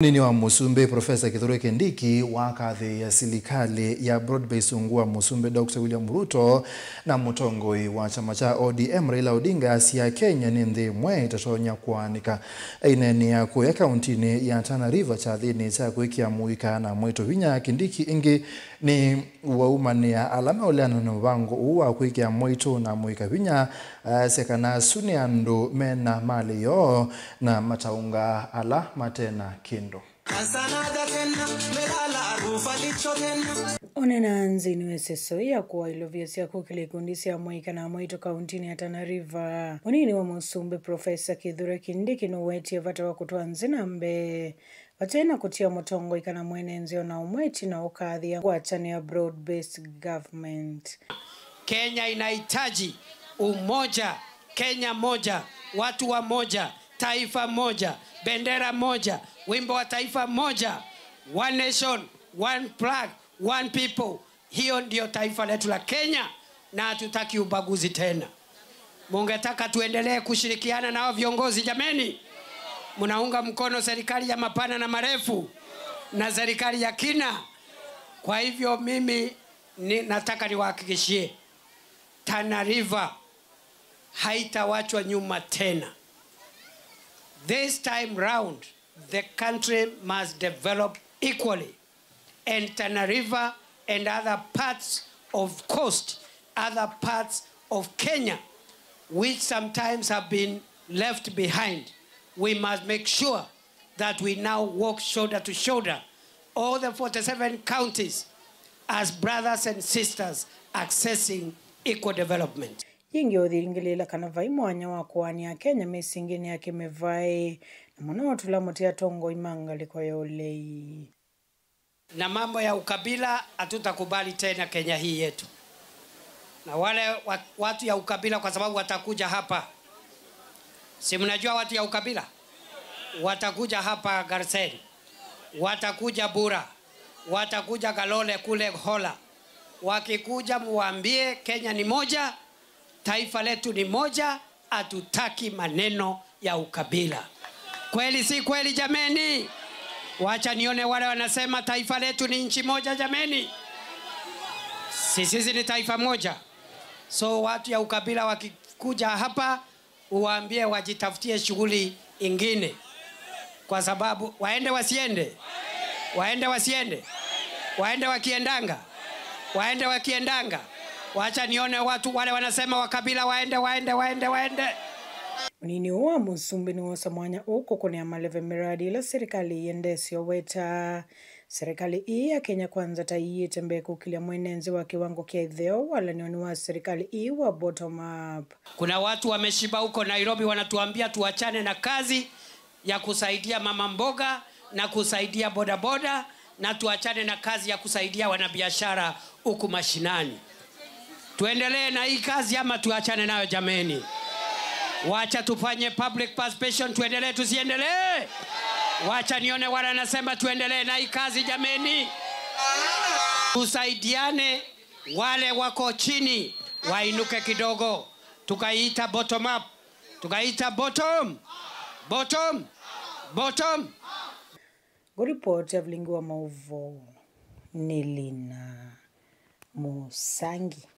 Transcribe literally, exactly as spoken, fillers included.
Mũnini wa mũsumbĩ, Profesa Kithure Kindiki, wakathĩĩa silikalĩ ya broad-based ungu wa mũsumbĩ, Doctor William Ruto, na mũtongoi wa kyama kya O D M, Raila Odinga, asya Kenya nĩ nthĩ ĩmwe ĩtatonya kũaanĩka. Aineenea kũya kauntinĩ ya Tana River kyathĩnĩ kya kwĩkĩa mũika na mwaitũ vinya, Kindiki ĩngĩ nĩ waumanĩa ala meũleana na mũvango ũũ wa kwĩkĩa mwaitũ na mũika vinya, asya kana asu nĩ andũ mena malĩ yoo na mataũngaa ala matena kĩndũ. Ũneena nthĩnĩ wa ĩseso ya kũaĩlũvya sya kũkĩlya ikundi sya mũika na mwaitũ kauntinĩ ya Tana River, mũnini wa mũsumbĩ Profesa Kithure Kindiki nũwetie vata wa kũtwaa nthĩ na mbee vate na kũtia mũtongoi kana mwene nthĩ o na ũmwe ĩtina ũkathĩa ngwatanĩo ya broad-based government. Kenya inahitaji umoja, Kenya moja, watu wa moja, taifa moja, bendera moja, wimbo wa taifa moja, one nation, one flag, one people. Hiyo ndio taifa letu la Kenya, na hatutaki ubaguzi tena. Mungetaka tuendelee kushirikiana nao viongozi jameni? Mnaunga mkono serikali ya mapana na marefu na serikali ya kina. Kwa hivyo mimi ni, nataka niwahakikishie, Tana River haitawachwa nyuma tena. This time round, the country must develop equally, and Tana River and other parts of coast, other parts of Kenya, which sometimes have been left behind, we must make sure that we now walk shoulder to shoulder, all the forty-seven counties, as brothers and sisters accessing equal development. Yĩngĩ ũthingĩlĩĩla kana vai mwanya wa kũaanĩa Akenya mĩsingĩnĩ ya kĩmĩvaĩ, na mũno ũtũla mũtĩ atongoi ma ngalĩko ya ũlei. Na mambo ya ukabila hatutakubali tena Kenya hii yetu. Na wale wa-, watu ya ukabila, kwa sababu watakuja hapa. Si mnajua watu ya ukabila? Watakuja hapa Garsen. Watakuja Bura. Watakuja Galole kule Hola. Wakikuja, muwaambie Kenya ni moja, taifa letu ni moja, hatutaki maneno ya ukabila. Kweli si kweli jameni? Wacha nione wale wanasema taifa letu ni nchi moja jameni. Si sisi ni taifa moja? So watu ya ukabila wakikuja hapa, uwaambie wajitafutie shughuli ingine. Kwa sababu waende wasiende? Waende wasiende? Waende wakiendanga? Waende wakiendanga? Wacha nione watu wale wanasema wakabila waende, waende, waende, waende. Mũnini ũũ wa mũsumbĩ nĩwosa mwanya ũũ kũkũnĩa maleve miradi ĩla serikali ĩendesyo weta. Serikali ii ya Kenya Kwanza ta iĩte mbee kũkĩlya mwene nthĩ wa kĩwango kya ĩtheo, walanĩonĩ wa serikali ii wa bottom up. Kuna watu wameshiba huko Nairobi wanatuambia tuachane na kazi ya kusaidia mama mboga na kusaidia bodaboda na tuachane na kazi ya kusaidia wanabiashara huku mashinani. Tuendelee na hii kazi ama tuachane nayo jameni? Wacha tufanye public participation, tuendelee tusiendelee? Wacha nione wale wanasema tuendelee na hii kazi jameni. Tusaidiane, wale wako chini wainuke kidogo. Tukaiita bottom up. Tukaiita bottom. Bottom. Bottom. Ngũripoti ya vilingi wa maũvoo nĩ Lina Mũsangi.